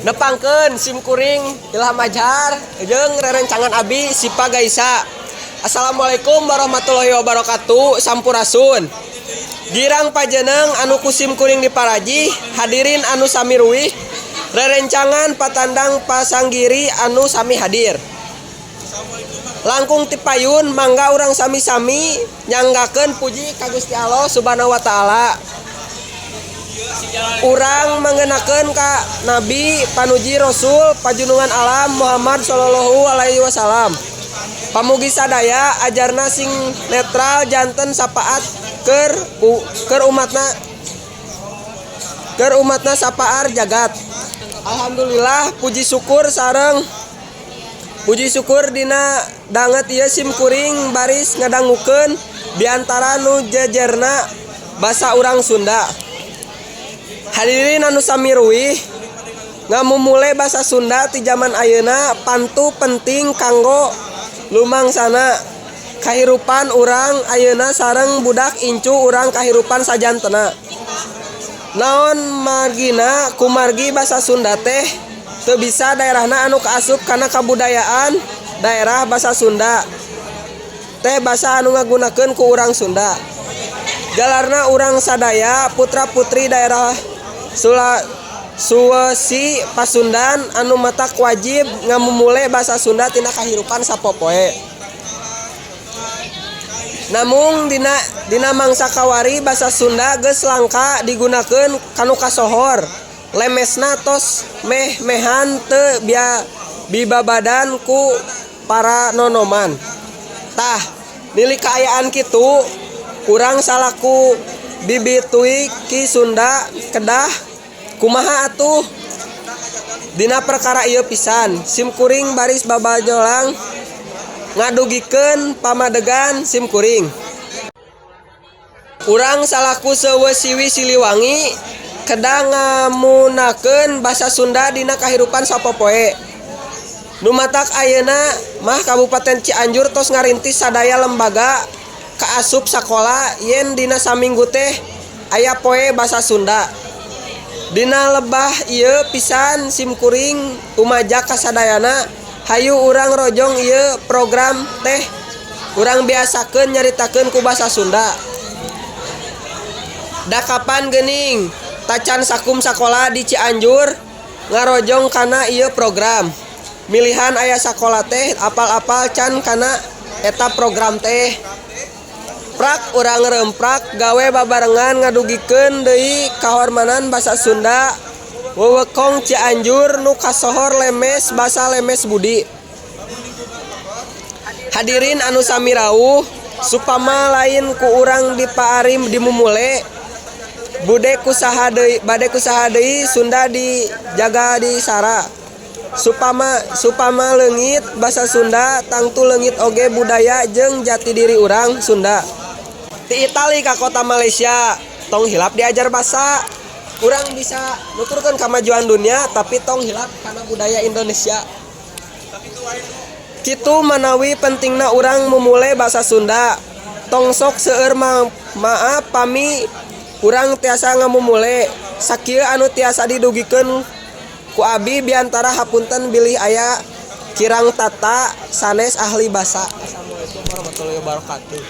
Nepangkeun sim kuring Ilham Azhar jeung rerencangan abi Sipa Gaisa. Assalamualaikum warahmatullahi wabarakatuh. Sampurasun. Girang pajeneng anu ku sim kuring diparajih, hadirin anu sami ruwih, rerencangan patandang pasanggiri anu sami hadir. Langkung ti payun, mangga urang sami-sami nyanggakeun puji ka Gusti Allah Subhanahu wa Taala. Urang mengenakeun ka Nabi panuji Rasul pajunungan alam Muhammad Shallallahu Alaihi Wasallam. Pamugi sadaya ajarna sing netral janten sapaat keur umatna sapaar jagat. Alhamdulillah, puji syukur sareng puji syukur dina danget ieu sim kuring baris ngadangukeun diantara nu jejerna basa urang Sunda. Hadirin anu sami ruwih, ngamumule basa Sunda ti jaman ayeuna pantu penting kanggo lumangsana kahirupan urang ayeuna sareng budak incu urang kahirupan sajantena. Naon margina? Kumargi basa Sunda teh teu bisa daerahna anu kaasup kana kabudayaan daerah. Basa Sunda teh basa anu ngagunakeun ku urang Sunda, jalarna urang sadaya putra putri daerah Sula Suwesi Pasundan anu matak wajib ngamumule basa Sunda tina kahirupan sapopoe. Namung dina dina mangsa kawari basa Sunda geus langka digunakeun kanu kasohor lemesna, tos meh-mehan teu bia bibabadan ku para nonoman. Tah, nili kaayaan kitu, urang salaku bibit Ki Sunda kedah kumaha atuh dina perkara ieu? Pisan sim kuring baris babajolang ngadugikeun pamadegan sim kuring. Urang salaku seuweu siwi Siliwangi kedah ngamunakeun basa Sunda dina kahirupan sapopoe. Nu matak ayeuna mah Kabupaten Cianjur tos ngarintis sadaya lembaga kaasup sakola yen dina saminggu teh aya poe basa Sunda. Dina lebah ieu pisan sim kuring tumajak kasadayana, hayu urang rojong ieu program teh, urang biasakeun nyaritakeun ku basa Sunda. Da kapan geuning tacan sakum sakola di Cianjur ngarojong kana ieu program? Milihan aya sakola teh apal-apal can kana eta program teh. Prak urang remprak gawe babarengan ngadugikeun deui kahormanan basa Sunda wewengkon Cianjur nu kasohor lemes basa, lemes budi. Hadirin anu sami rawuh, supama lain ku urang dipaari dimumule, bude kusaha deui, bade kusaha deui Sunda dijaga disara? Supama supama leungit basa Sunda, tangtu leungit oge budaya jeung jati diri urang Sunda. Ti Itali ka kota Malaysia, tong hilap diajar basa. Urang bisa nuturkeun kamajuan dunia, tapi tong hilap kana budaya Indonesia. Kitu manawi pentingna urang mumule basa Sunda. Tong sok seueur maaf pami urang tiasa ngamumule. Sakieu anu tiasa didugikeun ku abi, biantara hapunten bilih aya kirang tata, sanes ahli basa. Assalamualaikum warahmatullahi wabarakatuh.